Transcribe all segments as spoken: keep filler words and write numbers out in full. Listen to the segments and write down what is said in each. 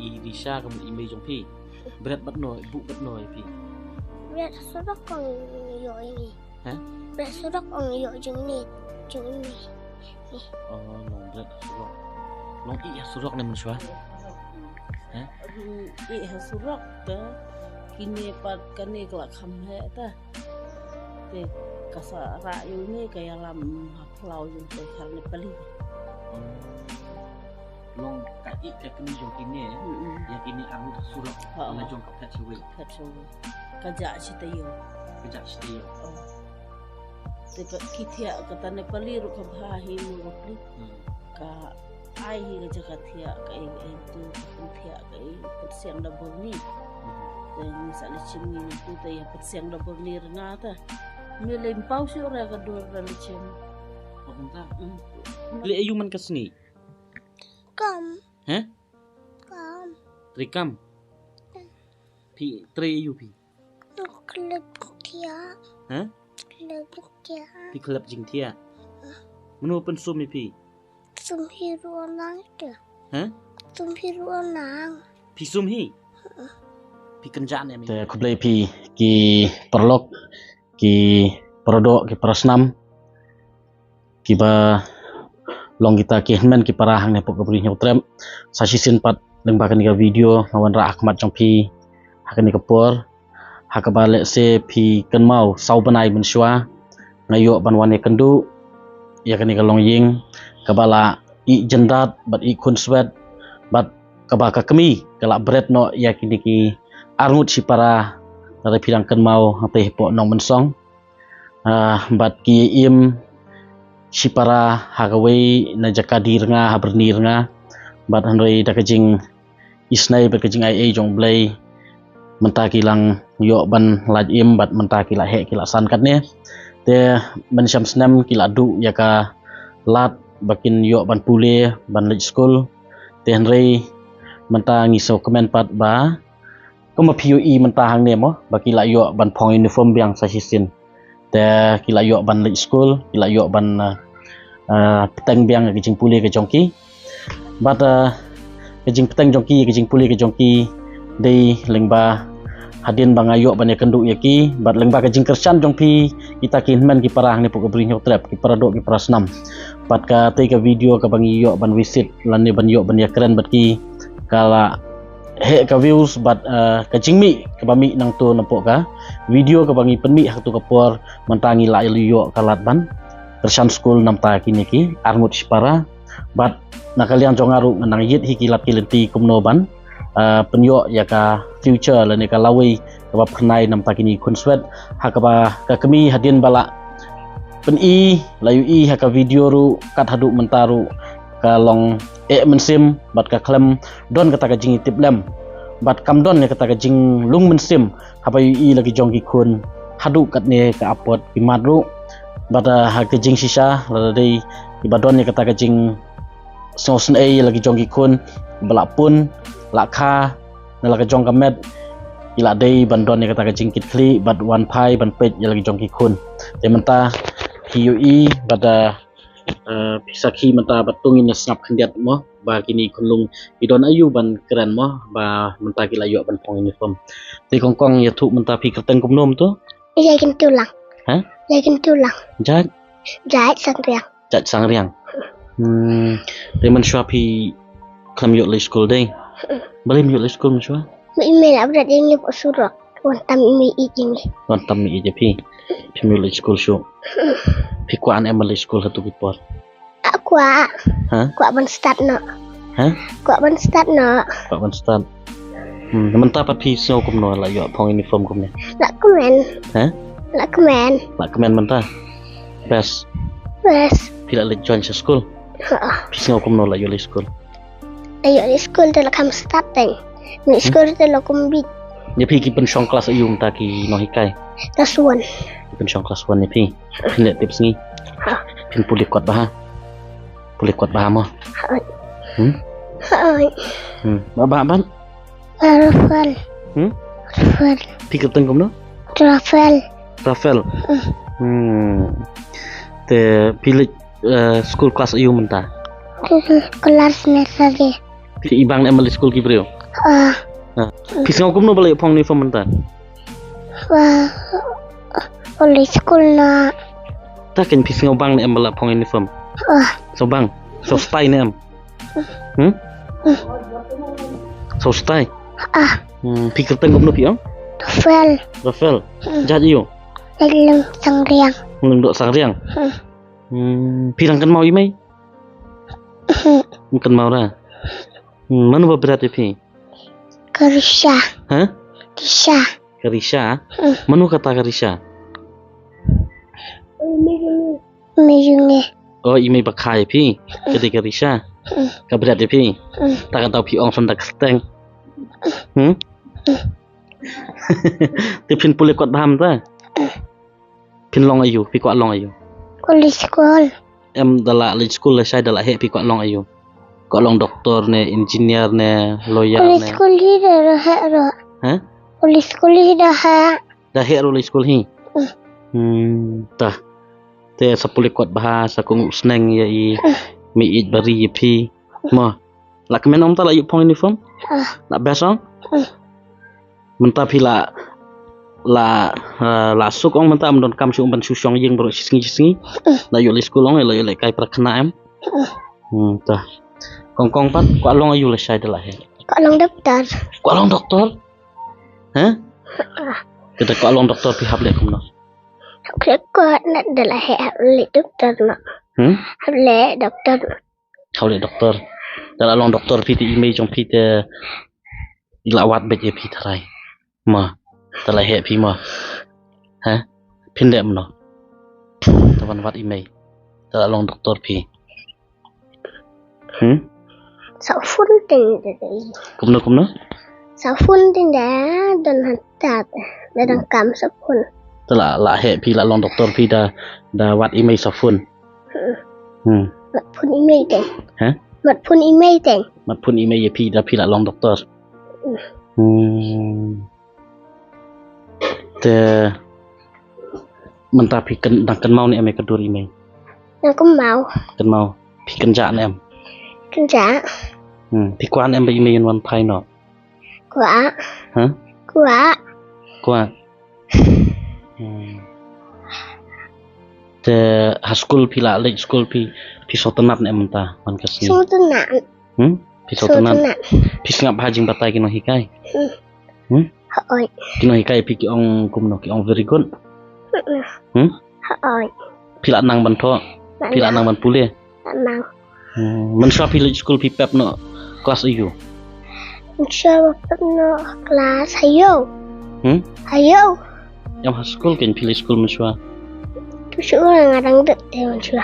i Risha ka mut i mei jong phi. Bret bad no, buh bad no ïa phi. Bret surok ong ïoh ïa ngi. Ha? Bret surok ong ïoh jong ngi. Jong ngi. Oh, long bret surok. Long i ha surok ne mynshuwa. Ha? Ru i ha surok te kine pat kane ka la kham heh ta. Te ka sa rah ïa une ka ïalam ha phyllaw jong te khar Nepali. Long ka i ka kmie jong kine, mm, ïa kine arngut ha surok. Ha, la jong ka phet shawei. Phet shawei. Ka jah shi taïew. Ka jah shi taïew. Oh. Te ka ki thiah kata Nepali ruh ka bha hi mo Nepali. Hmm. Ka ai hi ka jaka thiah ka ei, ka ei tu ka pun thiah ka ei pun siang da bor ni. Hmm. Te ngi sa leit shim ngi tu te ïa pun siang da bor ni rnga ta. Me lei ym paw shuh re ka dur da leit shim. Oh, kumta. Hmm. Lei aïu man ka sngi? Kam. He? Kam. Trei kam. Phi trei aïu phi? Khlep jingthiah. Ha? Khlep jingthiah. Phi khlep jingthiah. Mano pynsum ïa phi? Sum hi ruh nang te. Ha? Sum hi ruh nang. Phi sum hi? Phi kynjah ne mi? Te khublei phi ki paralok, ki paradoh, ki parasnam. Kiba long kita ki hynmen ki para hangne hapoh ka Bri Hynñiewtrep. Sa shisien pat lyngba kane ka video nga wanrah ha khmat jong phi ha kane ka por, ha kaba lehse phi kynmaw saw bnai mynshuwa nga ïoh ban wan ïakynduh ïa kane ka longïing kaba la ih jyndat bad ih khunswet bad kaba ka kmie ka la bret noh ïa kine ki arngut shipara. Lada phi dang kynmaw hangtei hapoh Nongmynsong. Ah, bad ki im shipara ha kawei na jaka die rnga ha byrni rnga. Bad hynrei da ka jingisynei bad ka jingaiei jong U Blei mynta ki la ïoh ban lait im bad mynta ki la heh ki la san katne. Te mynshem snem ki la duh ïa ka lad ba kin ïoh ban pule ban leit skul. Te hynrei mynta ngi sngewkmen pat ba kumba phi ïohi mynta hangne mo ba ki la ïoh ban phong uniform biang sa shisien. Te ki la ïoh ban leit skul, ki la ïoh ban, eh, eh, bteng biang ka jingpule ka jong ki. Bad, eh, ka jingpteng jong ki, ka jingpule ka jong ki dei lyngba hadien ba nga ïoh ban ïakynduh ïa ki bad lyngba ka jingkyrshan jong phi kita ki hynmen ki para hangne hapoh ka Bri Hynñiewtrep, ki paradoh ki parasnam. Bad katei ka video kaba ngi ïoh ban visit lane ban ïoh ban ïakren bad ki ka la heh ka views bad, eh, ka jingmih kaba mih nangto napoh ka video kaba ngi pynmih ha kato ka por mynta ngi la ïoh ka lad ban kyrshan skul namar kine ki arngut shipara. Bad na ka liang jong nga ruh nga nang ïit hi ki lad ki lynti kumno ban, eh, pynïoh ïa ka future lane ka lawei kaba phyrnai namar kine ki khunswet ha kaba ka kmie hadien ba la pyni la ïohi ha ka video ruh kat haduh mynta ruh ka long eh mynsiem bad ka khlem don kata ka jingïatiplem bad kam don ïa kata ka jinglung mynsiem haba ïohi la ki jong ki khun haduh katne ka apot ki mat ruh. Bad, ah, ha ka jingshisha lada dei kiba don ïa kata ka jingsngewsynei ïa la ki jong ki khun ba la pun la kha na la ka jong ka met ki la dei ban don ïa kata ka jingkitkhlieh bad wan phai ban peit ïa la ki jong ki khun. Te mynta phi ïohi bad, ah, eh, phi sakhi mynta ba to ngin ïa sngap khyndiat mo ba kine ki khunlung ki don aïu ban kren mo ba mynta ki la ïoh ban phong uniform. Te kong kong ïathuh mynta phi kyrteng kumno mynta? Ïa Kyntulang. Ha? Ïa Kyntulang. Jait? Jait Sangriang. Jait Sangriang. Hmm, te mynshuwa phi khlem ïoh leit skul dei? Balei ym ïoh leit skul mynshuwa? Mei mei la bret ïa ngi hapoh surok. Wan tam mei ïeit ïa ngi. Wan tam mei ïeit ïa phi. Phim ïoh leit skul shuh. Phi kwah ne em ban leit skul ha tu ki por? Ah, kwah. Ha? Kwah ban start noh. Ha? Kwah ban start noh. Kwah ban start. Hmm, mynta pat phi sngew kumno la ïoh phong uniform kumne? La kmen. Ha? La kmen. La kmen mynta. Best. Best. Phi la leit join sha skul? Ha. Phi sngew kumno la ïoh leit skul? Ïoh leit skul te la kham start te. Leit skul te la kum bit. Ïa phi ki pynshong klas aïu mynta ki nonghikai? Klas one. Ki pynshong klas one ïa phi. Phin leh tip sngi. Ha. Phin pule kot bha. Pule kot bha mo. Hai. Hmm? Hai. Hmm. Ba ba ban? Rafael. Hmm? Rafael. Phi kyrteng kumno? Rafael. Rafael. Hmm. Te phi leit, eh, skul klas aïu mynta? Klas nursery. Phi i bang ne em ba leit skul ki briew? Ah. Ah. Phi sngew kumno ba la ïoh phong uniform mynta? Ba, ba leit skul na. Ta ken phi sngew bang ne em ba la phong uniform? Ah. Sngew bang. Sngew stai ne em? Hmm? Sngew stai? Ah. Hmm, phi kyrteng kumno phi ong? Rafael. Rafael. Hmm. Jait ïa u? Lem Sangriang. Lem doh Sangriang. Hmm. Hmm, phi dang kynmaw i mei? Hmm. Kynmaw ra. Hmm, mano ba bret ïa phi? Ka Risha. Ha? Risha. Ka Risha? Hmm. Mano kata ka Risha? Mei jong ngi. Oh, i mei ba kha ïa phi. Ka dei ka Risha. Hmm. Ka bret ïa phi. Hmm. Ta ka daw phi ong san da kyrteng. Hmm? Hmm. Te phin pule kot bha mynta? Hmm. Phin long aïu, phi kwah long aïu? Kwah leit skul. Em, da la leit skul lashai da la heh phi kwah long aïu? Kwah long doktor ne, engineer ne, lawyer ne? Kwah leit skul hi da heh ruh. Ha? Kwah leit skul hi da heh. Da heh ruh leit skul hi? Mm. Hmm, ta. Te sa pule kot bha, sa kohnguh sneng ïa i, mm, mei ïeit ba ri ïa phi. Mo. La kmen ong mynta la ïoh phong uniform? Ah. La best ong? Mm. Mynta phi la, la, eh, la suk ong mynta ym don kam shuh ban shu shong ïing baroh shi sngi shi sngi. Mm. La ïoh leit skul ong, la ïoh lehkai prarthana em? Mm. Hmm, ta. Kong kong pat, kwah long aïu lashai da la heh? Kwah long doktor. Kwah long doktor? Heh? Ah. Te da kwah long doktor phi hap leh kumno? Hap leh kot, lada la heh hap leh doktor noh. Hmm? Hap leh doktor noh. Hap leh doktor. Da la long doktor phi te i mei jong phi te i la wad beit ïa phi tharai. Mo, da la heh phi mo. Ha? Phin leh kumno? Te ban wad i mei. Da la long doktor phi. Hmm? Sa phone teng da dei. Kumno, kumno? Sa phone teng da don hangta. Da dang kam sa phone. Te la, la heh phi la long doktor phi da, da wad i mei sa phone. Hmm. Hmm. Mat phone i mei teng. Ha? Mat phone i mei teng. Mat phone i mei ïa phi da phi la long doktor. Hmm. Hmm. Te mynta phi kyn-, dang kynmaw ne em ïa ka dur i mei? Dang kynmaw. Kynmaw. Phi kynjah ne em? Kynjah. Hmm. Phi kwah ne em ba i mei un wan phai noh? Kwah. Ha? Kwah. Kwah. Hmm. Te ha skul phi la leit skul phi, phi sngewtynnat ne em mynta man ka sngi? Sngewtynnat. Hmm? Phi sngewtynnat. Sngewtynnat. Phi sngap ha jingbatai ki nonghikai? Hmm. Hmm? Hooid. Ki nonghikai phi ki ong kumno, ki ong very good? Hmm. Hmm? Hooid. Phi la nang ban thoh? La nang. Phi la nang ban pule? La nang. Hmm. Mynshuwa phi leit skul phi pep noh klas aïu? Mynshuwa pep noh klas hynñiew. Hmm? Hynñiew. Em ha skul kein phi leit skul mynshuwa? Phi shu nga dang dep te mynshuwa.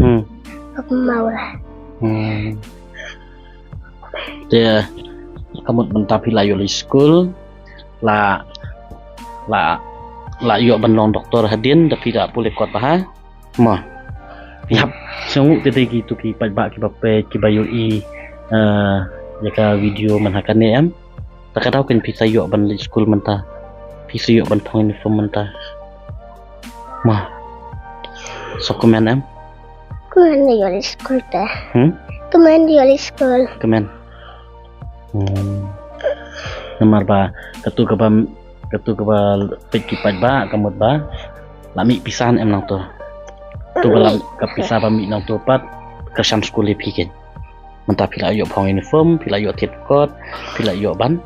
Hmm. Pep mau lah. Hmm. Te ka mut mynta phi la ïoh leit skul, la, la, la ïoh ban long doktor hadien da phi la pule kot bha. Mo. Phi hap sngew te dei kitu ki paidbah kiba peit kiba ïohi, eh, ïa ka video man ha kane em. Ta ka daw kein phi sa ïoh ban leit skul mynta. Phi sa ïoh ban phong uniform mynta. Mo. Sa kmen em? Kmen da ïoh leit skul te. Hmm? Kmen da ïoh leit skul. Kmen. Hmm. Namar ba katu kaba, katu kaba peit ki paidbah ka mut ba la mih pisa ne em nangto. Tu ba la ka pisa ba mih nangto pat kyrshan skul ïa phi kein. Mynta phi la ïoh phong uniform, phi la ïoh thied kot, phi la ïoh ban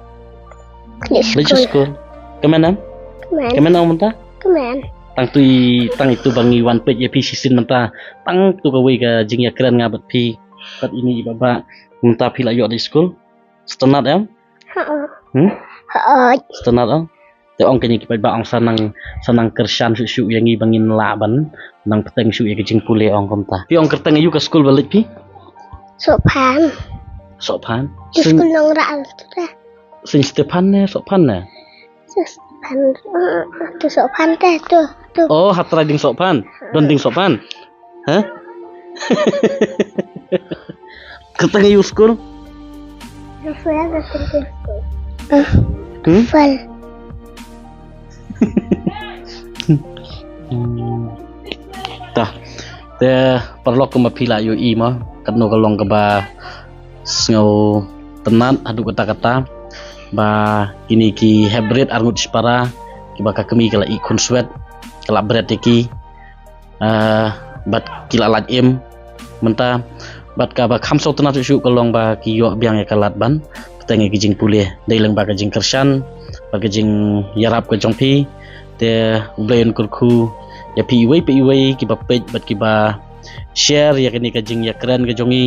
leit skul. Kmen em? Kmen. Kmen em mynta? Kmen. Tang tu i, tang itu ba ngi wan peit ïa phi shisien mynta. Tang tu kawei ka jingïakren nga bad phi. Bad ine i baba mynta phi la ïoh leit skul. Sngewtynnat em? Hooid. Hmm? Hooid. Sngewtynnat em? Te ong kane ki paidbah ong sa nang, sa nang kyrshan shuh shuh ïa ngi ba ngin lah ban nang bteng shuh ïa ka jingpule ong kumta. Phi ong kyrteng aïu ka skul ba leit phi? Sohphan. Sohphan. Skul Nongrah tu te. Saint Stephen ne Sohphan ne? Saint Stephen. Tu Sohphan te tu, tu. Oh, ha trai dieng Sohphan. Don dieng Sohphan. Ha? Kyrteng aïu skul? Rafael Secondary School. Hmm? Rafael. Hmm. Tah. Te paralok, kumba phi la ïohi mo, katno ka long kaba sngew Tynat haduh katta katta ba kine ki hepbret arngut shipara kiba ka kmie ka la ih khunswet, ka la bret ïa ki, ah, bad ki la lait im mynta. Bad kaba kham sngewtynnat shuh shuh ka long ba ki ïoh biang ïa ka lad ban bteng ïa ki jingpule dei lyngba ka jingkyrshan bad ka jingïarap ka jong phi. Te U Blei un kyrkhu ïa phi iwei pa iwei kiba peit bad kiba share ïa kane ka jingïakren ka jong ngi.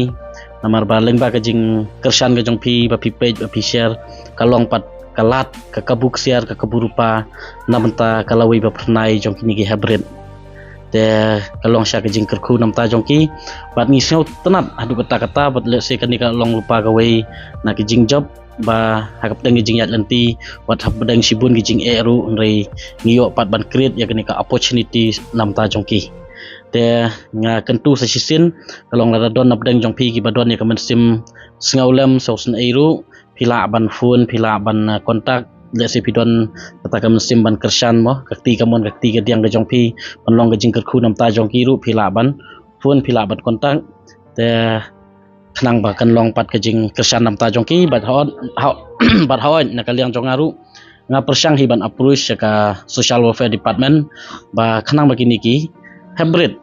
Namar ba lyngba ka jingkyrshan ka jong phi ba phi peit ba phi share, ka long pat ka lad, ka kabu ksiar, ka kabu rupa na bynta ka lawei ba phyrnai jong kine ki hepbret. Te ka long sha ka jingkyrkhu na bynta jong ki. Bad ngi sngewtynnat haduh katta katta, bad lehse kane ka long lypa kawei na ki jingjop ba ha ka pdeng ki jingïaid lynti, bad ha pdeng shibun ki jingeh ruh, hynrei ngi ïoh pat ban create ïa kane ka opportunity na bynta jong ki. Te nga kyntu sa shisien, ka long lada don na pdeng jong phi kiba don ïa ka mynsiem sngewlem sngewsynei ruh, phi lah ban phone, phi lah ban, ah, contact. Lehse phi don kata ka mynsiem ban kyrshan mo, ka kti kamon, ka kti kadiang ka jong phi, ban long ka jingkyrkhu na bynta jong ki ruh, phi lah ban phone, phi lah ban contact. Te khnang ba kan long pat ka jingkyrshan na bynta jong ki, bad hooid, ho-, bad hooid na ka liang jong nga ruh, nga pyrshang hi ban approach sha ka Social Welfare Department ba khnang ba kine ki hepbret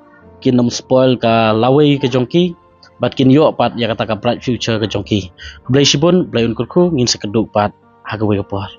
kin ym spoil ka lawei ka jong ki, bad kin ïoh pat ïa kata ka bright future ka jong ki. Khublei shibun, Blei un kyrkhu, ngin sa kynduh pat ha kawei ka por.